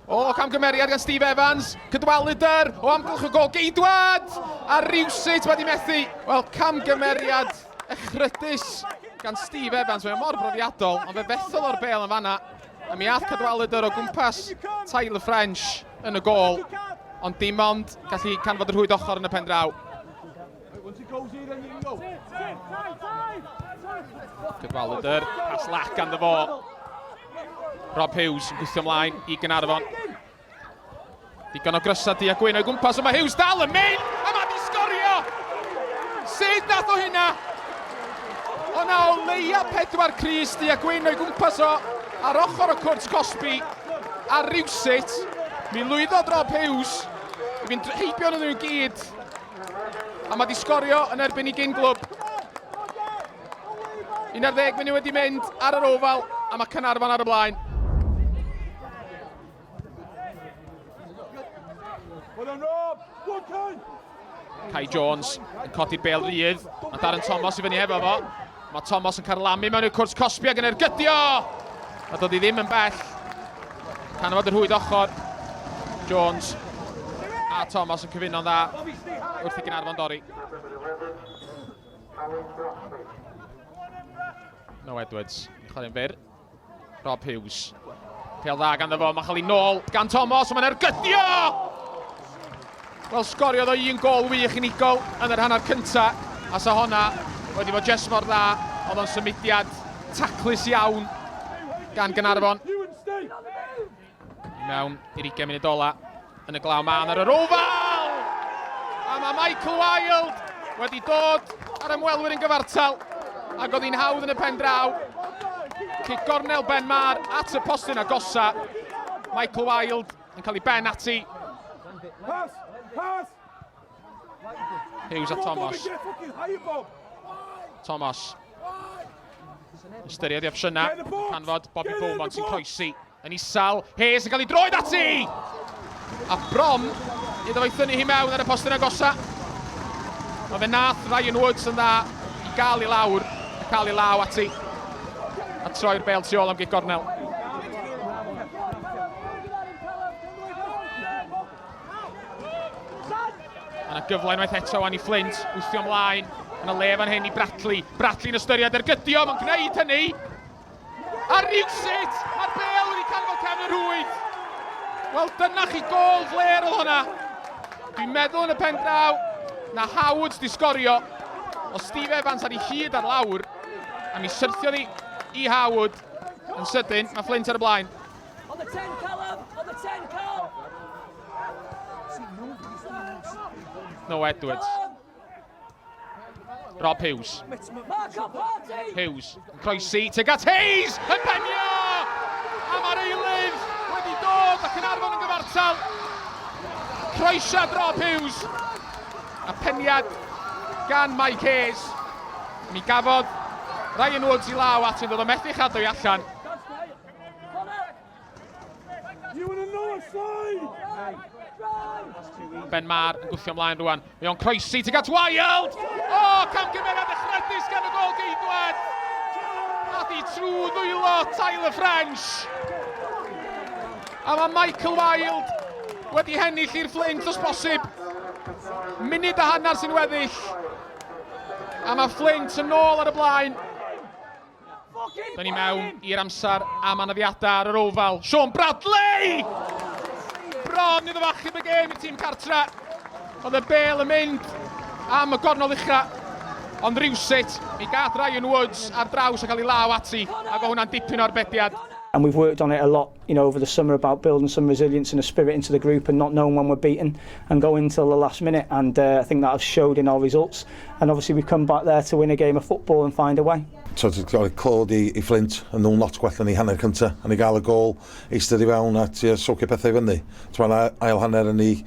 O, camgymeriad gan Steve Evans. Cadwaladr o amgylch y gol geidwad! A rywsut wedi methu. Wel, camgymeriad echrydus gan Steve Evans. Mae'n mor brofiadol, ond fe fethodd o'r bel yn fanna. A mi ath Cadwaladr o gwmpas Tyler French yn y gol. Ond dim ond gallu canfod y rhwyd ochr yn y pen draw. Cadwaladr, pas lac ganddo fo. Rob Hughes yn gwythio ymlaen i Gynarfon. Digon o grysau du a gwyn o'i gwmpas, ond mae Hughes dal yn mynd, a mae di sgorio! Sut nath o hynna? O na o leia pedwar crys du a gwyn o'i gwmpas o ar ochr y cwrt cosbi, a rywsut, mi lwyddodd Rob Hughes i fynd heibio nhw i gyd, a mae di sgorio yn erbyn i gyn glwb. 11 munud wedi mynd ar yr ofal a mae Caernarfon ar y blaen. Kai Jones yn codi'r bel rydd. Mae Darren Thomas i fyny hefo fo. Mae Thomas yn carlamu mewn i'r cwrs cosbi ac yn ergydio! A dod i ddim yn bell. Canfod y rhwyd ochr. Jones a Thomas yn cyfuno'n dda wrth i Gaernarfon dorri. No Edwards, yn chwarae'n fyr. Rob Hughes. Pel dda ganddo fo, mae'n cael ei nôl gan Thomas, mae'n ergydio! Wel, sgoriodd o un gol wych unigol yn yr hanner cynta, a sa honna wedi bod jest mor dda, oedd o'n symudiad taclus iawn gan Gynarfon. I mewn i'r 20 munud ola yn y glaw mân ar yr ofal! A mae Michael Wilde wedi dod ar ymwelwyr yn gyfartal ac oedd hi'n hawdd yn y pen draw. Cic gornel Ben Mar at y postyn agosa. Michael Wilde yn cael ei ben ati. Pass! Pass! Hughes a Thomas. Thomas. Ystyried i opsiynau. Canfod Bobby Beaumont sy'n croesi. Yn isal, Hayes yn cael ei droed ati! A bron iddo fo'i thynnu hi mewn ar y postyn agosa. Mae fe nath Ryan Woods yn dda i gael i lawr, a cael ei law ati. A troi'r bel tu ôl am gic gornel. Mae yna gyfle unwaith eto wan i Flint, wthio ymlaen. Mae yna le fan hyn i Bradley. Bradley'n ystyried ergydio, mae'n gwneud hynny. A rywsut, mae'r bel wedi canfod cefn y rhwyd. Wel, dyna chi gol fler oedd hwnna. Dwi'n meddwl yn y pen draw na Howard di sgorio. O Steve Evans ar ei hyd ar lawr. A mi syrthiodd hi i Howard yn sydyn. Mae Flint ar y blaen. On the 10, Callum! On the 10, Cal! No Edwards. Rob Hughes. Hughes yn croesi tuag at Hayes! Yn penio! A mae'r eilydd wedi dod ac yn arfon yn gyfartal. Croesiad Rob Hughes. A peniad gan Mike Hayes. Mi gafodd Ryan Woods i law at hyn, dod o methu chadw i allan. Ben Mar yn gwthio ymlaen rwan. Mae o'n croesi tuag at Wild! O, oh, camgymeriad echredus gan y gol geidwad! A di trwy ddwylo Tyler French! A mae Michael Wild wedi hennill i'r Flint os bosib. Munud a hanner sy'n weddill. A mae Flint yn ôl ar y blaen. Da ni mewn i'r amser am anafiadau ar yr ofal. Sean Bradley! Bron iddo fo achub y gêm i tîm cartre. Oedd y bel yn mynd am y gornel ucha. Ond rywsut, mi gath Ryan Woods ar draws a cael ei law ati, ac o hwnna'n dipyn o arbediad. And we've worked on it a lot, over the summer about building some resilience and a spirit into the group and not knowing when we're beaten and going until the last minute. And I think that has showed in our results. And obviously we've come back there to win a game of football and find a way. So, ti'n clod i, i Flint yn nhw'n lot gwell yn ei hanner cynta. A ni gael y gol, eistedd i fewn a ti socio pethau i fyny. Ti'n ail hanner yn ei,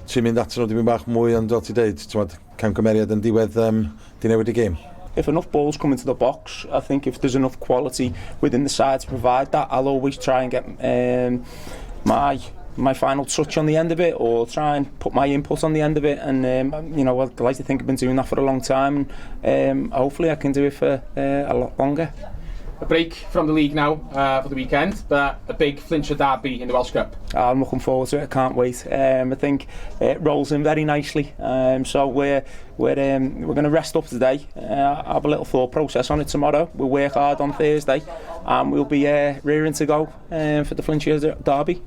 ti'n mynd atyn nhw dipyn bach mwy, ond fel ti'n deud, ti'n camgymeriad yn diwedd um, di newid y gêm. If enough balls come into the box, I think if there's enough quality within the side to provide that, I'll always try and get my my final touch on the end of it or try and put my input on the end of it and I'd like to think I've been doing that for a long time and hopefully I can do it for a lot longer. A break from the league now for the weekend, but a big Flintshire derby in the Welsh Cup. I'm looking forward to it. I can't wait. I think it rolls in very nicely. So we're going to rest up today, have a little thought process on it tomorrow. We'll work hard on Thursday, and we'll be rearing to go for the Flintshire derby.